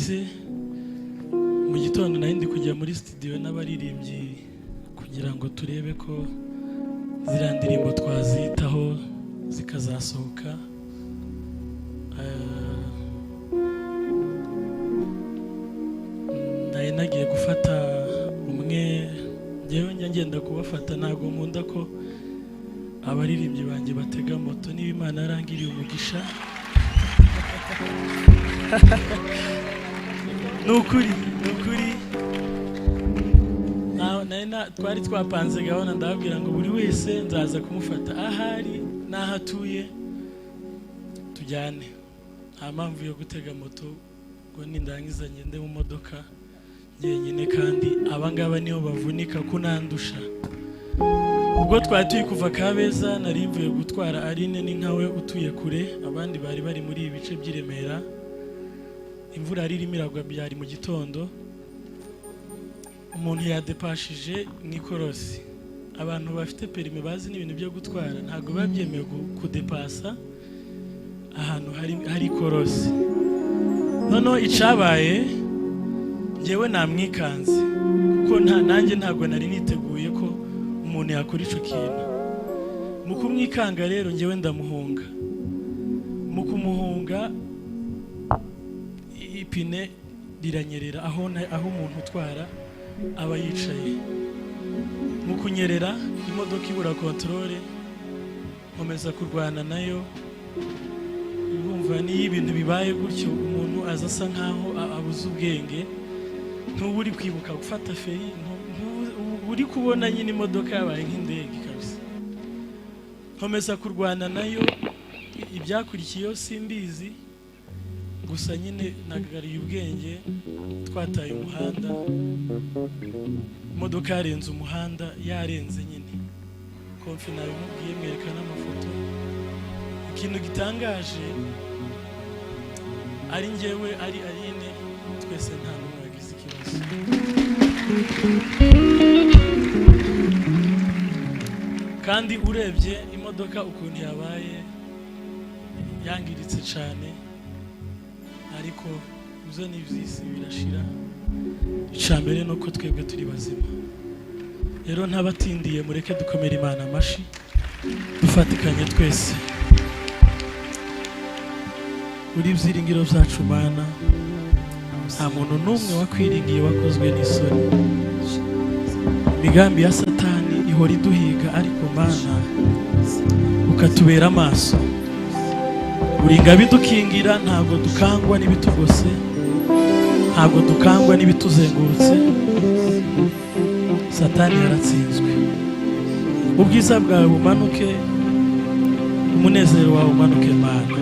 Ntatinze, mu gitondo nari ndi kujya muri studio n'abaririmbyi kugira ngo turebe ko ziriya ndirimbo twazitaho zikazasohoka. Nari nagiye gufata umwe, njyewe njya ngenda kubafata, ntabwo nkunda ko abaririmbyi banjye batega moto. Niba Imana yarangiriye umugisha, ni ukuri, ni ukuri. Twari twapanze gahunda, ndababwira ngo buri wese nzaza kumufata ahari n'aho atuye tujyane, nta mpamvu yo gutega moto ngo nindangiza ngende mu modoka njyenyine, kandi abangaba nibo bavunika kunandusha. Ubwo twari turi kuva Kabeza, nari mvuye gutwara Aline, ni nkawe utuye kure, abandi bari bari muri ibi bice by'i Remera. Imvura yari irimo iragwa, byari mu gitondo. Umuntu yadepashije mu ikorosi. Abantu bafite permis bazi n'ibintu byo gutwara, ntabwo biba byemewe kudepasa ahantu hari ikorosi. Noneho icabaye, njyewe namwikanze kuko nanjye ntabwo nari niteguye ko umuntu yakora ico kintu. Mu kumwikanga rero, njyewe ndamuhunga. Mu kumuhunga, ipine riranyerera aho umuntu utwara aba yicaye. Mu kunyerera, imodoka ibura contrôle, nkomeza kurwana nayo. Urumva niyo ibintu bibaye gutyo, umuntu aza asa nkaho abuze ubwenge, ntuba uri kwibuka gufata feri, uba uri kubona nyine imodoka yabaye nk'indege kabisa. Nkomeza kurwana nayo, ibyakurikiyeho simbizi, gusa nyine nagariye ubwenge twataye umuhanda, imodoka yarenze umuhanda, yarenze nyine. Konfi nabimubwiye, mwereka n'amafoto. Ikintu gitangaje, ari njyewe, ari Aline, twese nta n'umwe wagize ikibazo. Kandi urebye imodoka ukuntu yabaye yangiritse cyane, ariko ibyo ni iby'isi, birashira. Icya mbere ni uko twebwe turi bazima. Rero ntabatindiye, mureke dukomere Imana amashi, dufatikanye twese. Uri ibyiringiro byacu Mana, nta muntu n'umwe wakwiringiye wakozwe n'isoni. Imigambi ya Satani ihora iduhiga, ariko Mana ukatubera amaso. Uri ingabo idukingira, ntabwo dukangwa n'ibitugose, ntabwo dukangwa n'ibituzengurutse. Satani yaratsinzwe. Ubwiza bwawe bumanuke, umunezero wawe umanuke, Mana.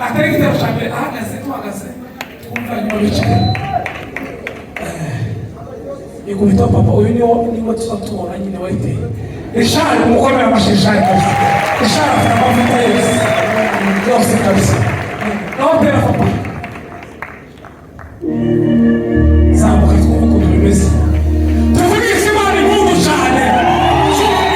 Atari igitero cya mbere ahagaze, tuhagaze, twumva nyuma bicaye. Ikubita papa uyu niwo tuza tubona nyine wayiteye. Richard, umukomere amashyi Richard kabisa. Richard afite amavuta yose yose kabisa. Naho tera papa, zamuka twumve ukuntu bimeze. Tuvugishe Imana impundu cyane. Cyane.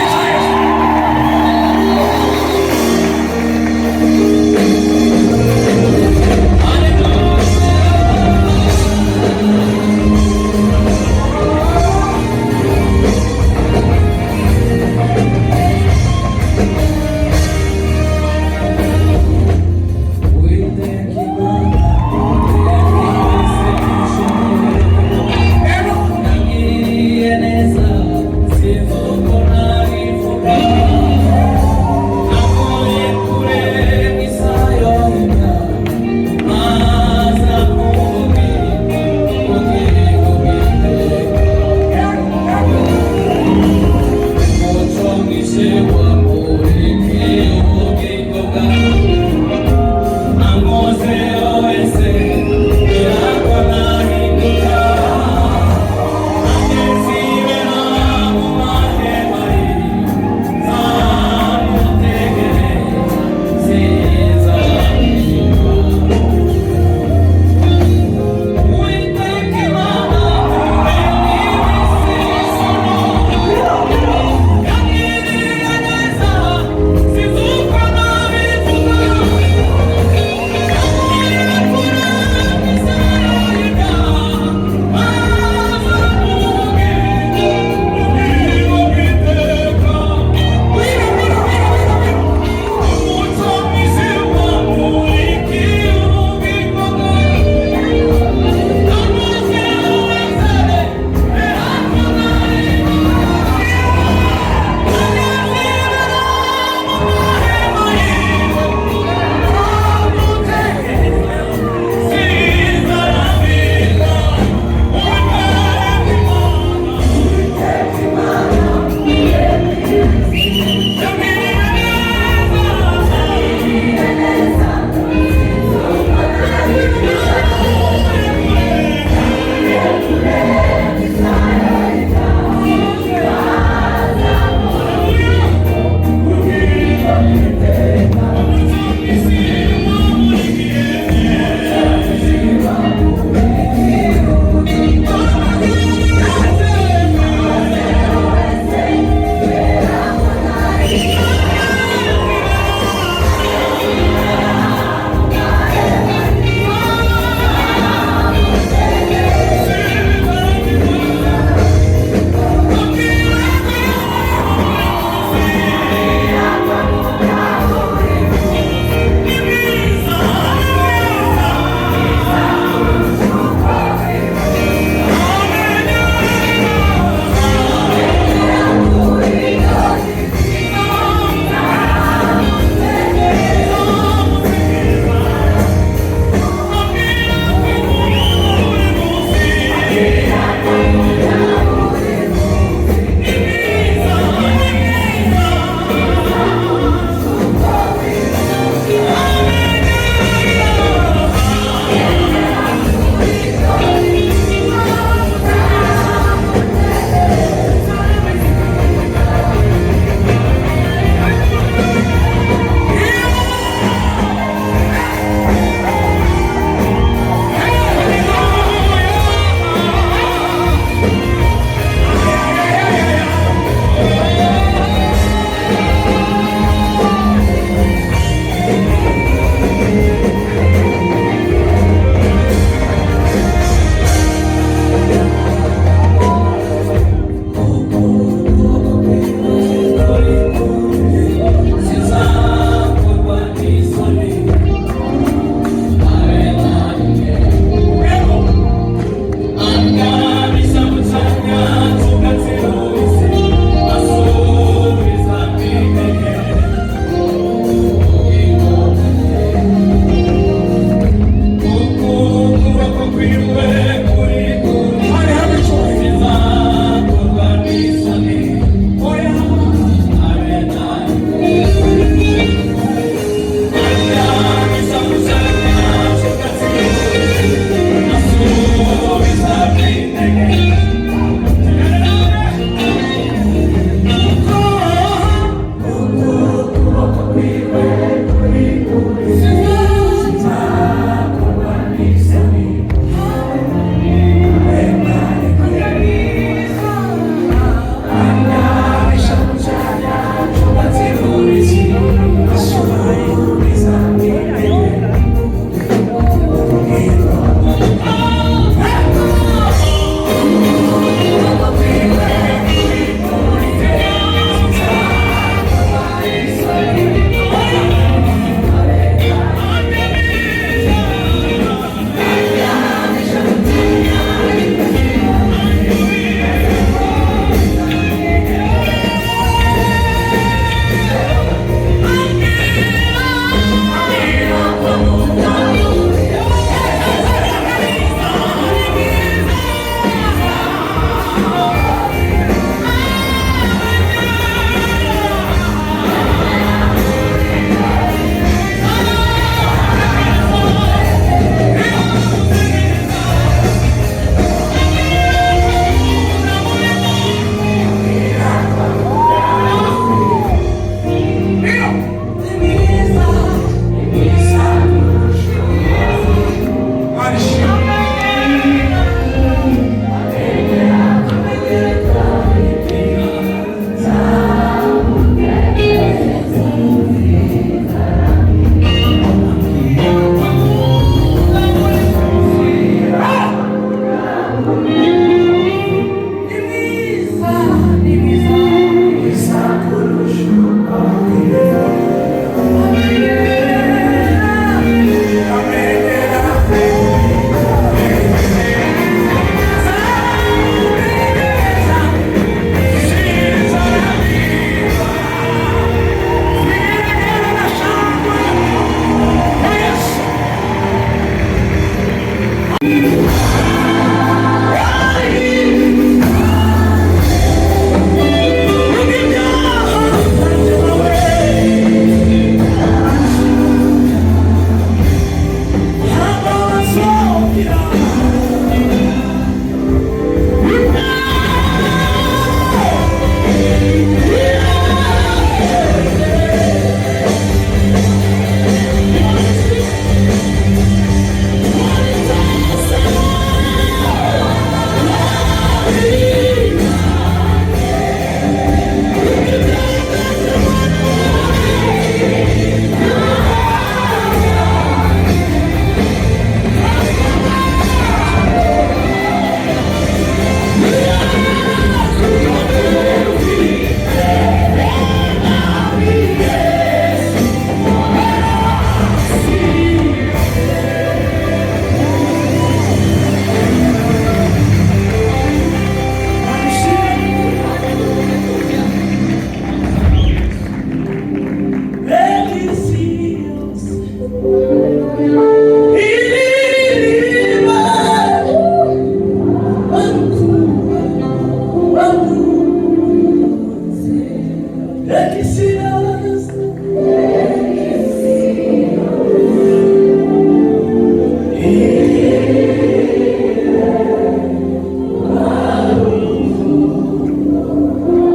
Reka isi yose.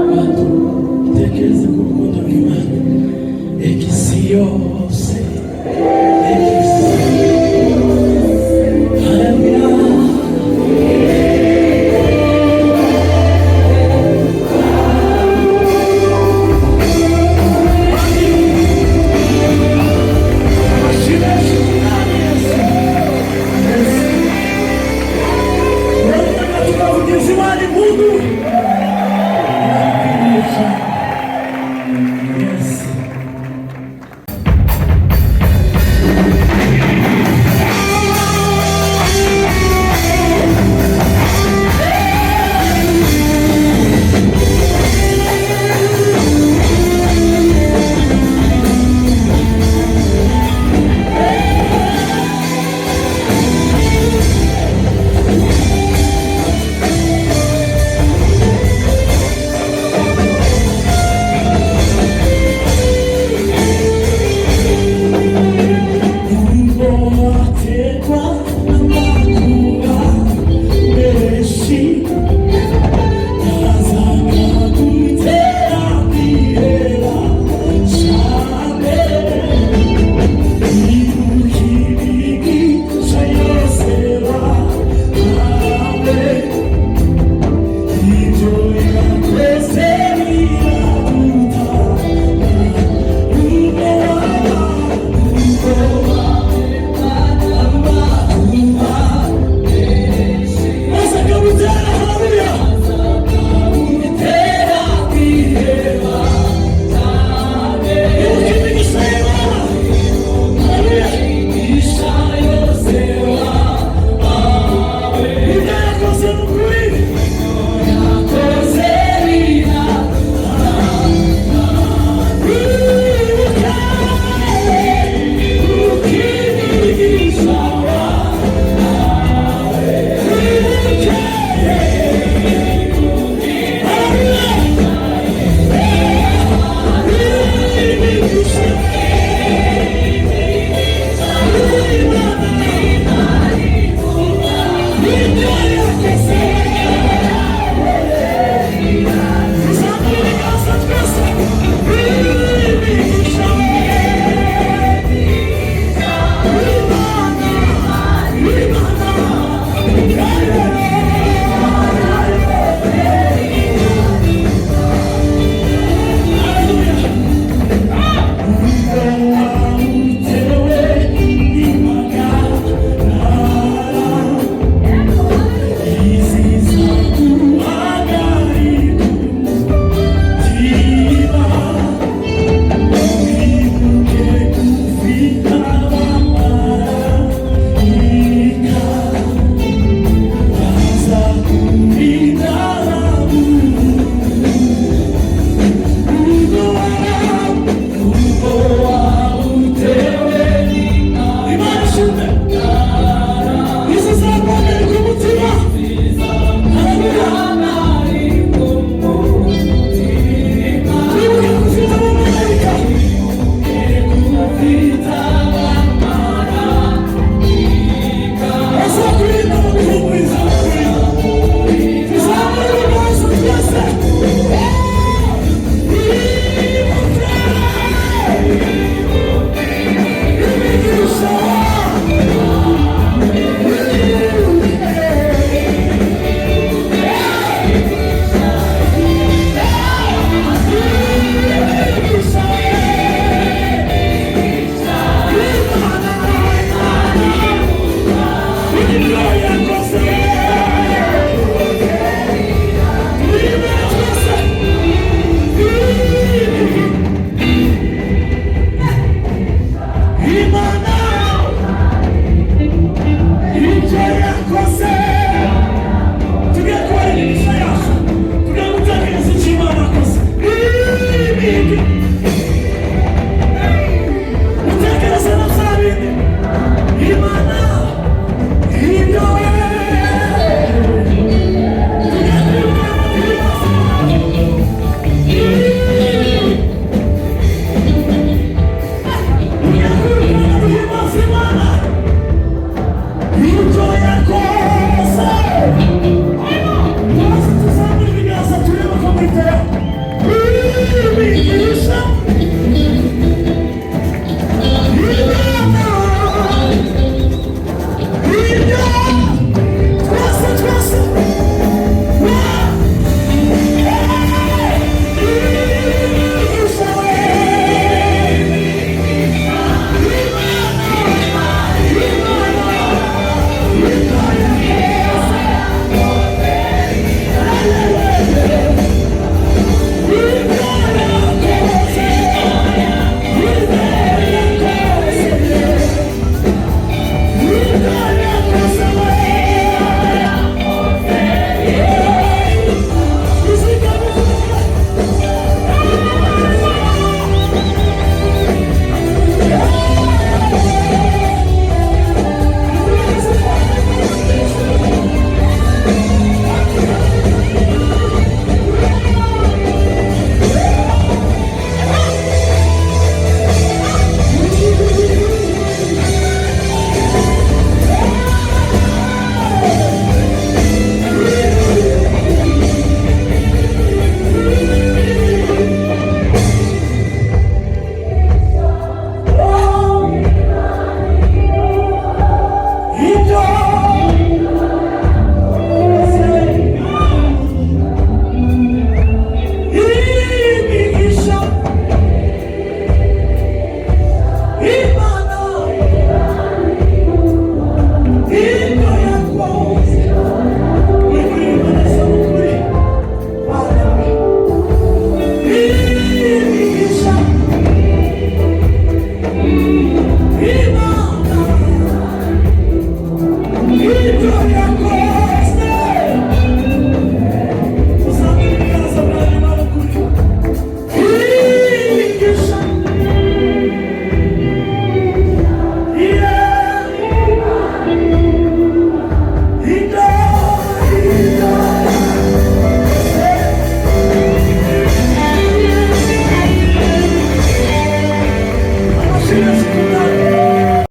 Bantu, tekereza ku rukundo rw'Imana. Reka isi yose.